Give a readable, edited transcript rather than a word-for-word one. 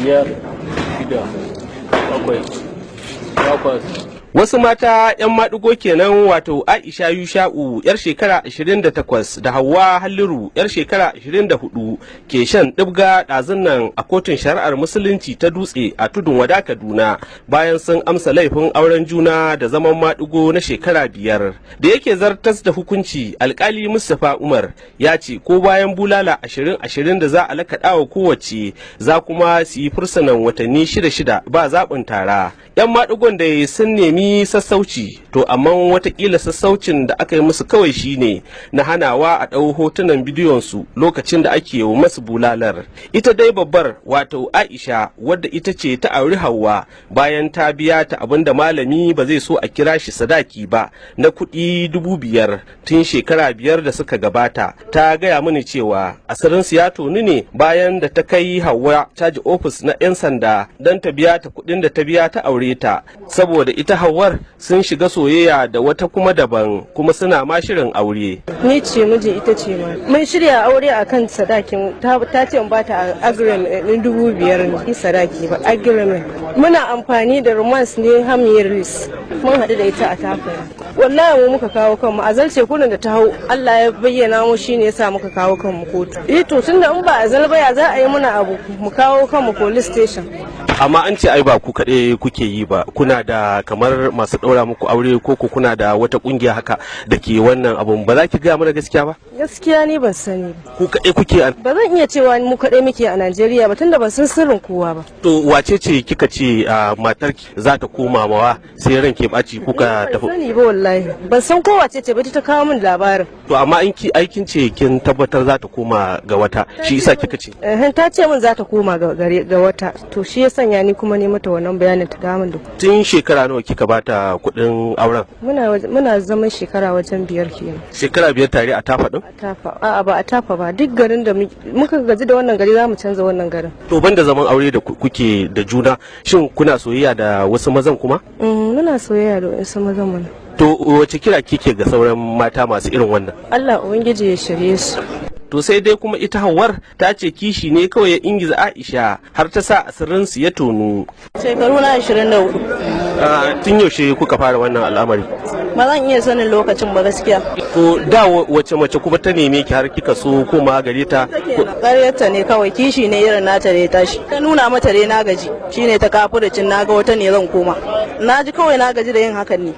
5, 6, 7, 8. Wasu mata 'yan maɗigo kenan, wato Aisha Yusha'u 'yar shekara 28 da Hauwa Halliru 'yar shekara 24 ke shan ɗibga ɗazun nan a kotun shari'ar musulunci ta Dutse a Tudun Wada, Kaduna, bayan sun amsa laifin auren juna da zaman maɗigo na shekara 5. Da yake zartas da hukunci, alkali Mustapha Umar ya ce ko bayan bulala 20-20 da za a lakaɗa wa kowace, za kuma su yi fursunan watanni 6-6 ba zaɓin tara. 'Yan maɗigon da sun nemi sassauci, to amma watakila sassaucin da aka yi musu kawai shine na hanawa a ɗau hotunan bidiyon su lokacin da ake yi masu bulalar. Ita dai babbar, wato Aisha, wadda ita ce ta auri Hauwa bayan ta biya ta abin da malami ba zai so a kira shi sadaki ba na kuɗi 5,000 tun shekara 5 da suka gabata, ta gaya mini cewa asirinsu ya tonu ne bayan da ta kai Hauwa caji ofis na 'yan sanda don ta biya ta kuɗin da ta biya ta aure ta, saboda ita Hauwar sun shiga soyayya da wata kuma daban, kuma suna ma shirin aure. Ni ce miji, ita ce ma. Mun shirya aure akan sadakin ta ce in bata agreement ɗin 5,000 ne sadaki ba agreement. Muna amfani da romance ne hamyeris. Mun haɗu da ita a Tafa. Wallahi mu muka kawo kanmu, azalce kurin da ta hau Allah ya bayyana mu, shine yasa muka kawo kanmu kotu. Eh to, tunda in ba azal ba ya za a yi muna abu mu kawo kanmu police station? Amma an ce ai ba ku kaɗai kuke yi ba, kuna da kamar masu ɗaura muku aure ko kuna da wata ƙungiya haka da ke wannan abun. Ba za ki gaya mana gaskiya ba? Gaskiya ni ban sani ba. Ku kaɗai kuke a Ba zan iya cewa mu kaɗai muke a Najeriya ba, tunda ban san sirrin kowa ba. To wace ce kika ce matar za ta koma mawa sai ran ke ɓaci kuka Ban tafi? sani ba wallahi. Ban san ko wace ce ba, ita ta kawo min labarin. To amma in ki aikin ce kin tabbatar za ta koma ga wata, shi isa kika ce? Eh, ta ce min za ta koma ga ga wata. To shi ya sanya ni kuma ne mata wannan bayanin ta dawo min da Tun shekara nawa kika bata kuɗin auren? Muna zaman shekara wajen 5 kenan. Shekara 5 tare a Tafa ɗin? A Tafa. A'a, ba a Tafa ba. Duk garin da muka gaji da wannan gari, za mu canza wannan garin. To banda zaman aure da kuke da juna, shin kuna soyayya da wasu mazan kuma? Muna soyayya da wasu mazan mana. To wace kira kike ga sauran mata masu irin wannan? Allah Ubangiji ya shirye su. To sai dai kuma ita Hauwar ta ce kishi ne kawai ya ingiza Aisha har ta sa asirinsu ya tonu. Shekaru na 24. Tun yaushe kuka fara wannan al'amari? Ba zan iya sanin lokacin ba gaskiya. To da wace mace kuma ta neme ki har kika so koma gare ta? Ƙaryarta ne kawai, kishi ne irin nata da ya tashi. Ta nuna mata dai na gaji, shine ta kafurcin na ga wata ne zan koma. Na ji kawai na gaji da yin hakan ne.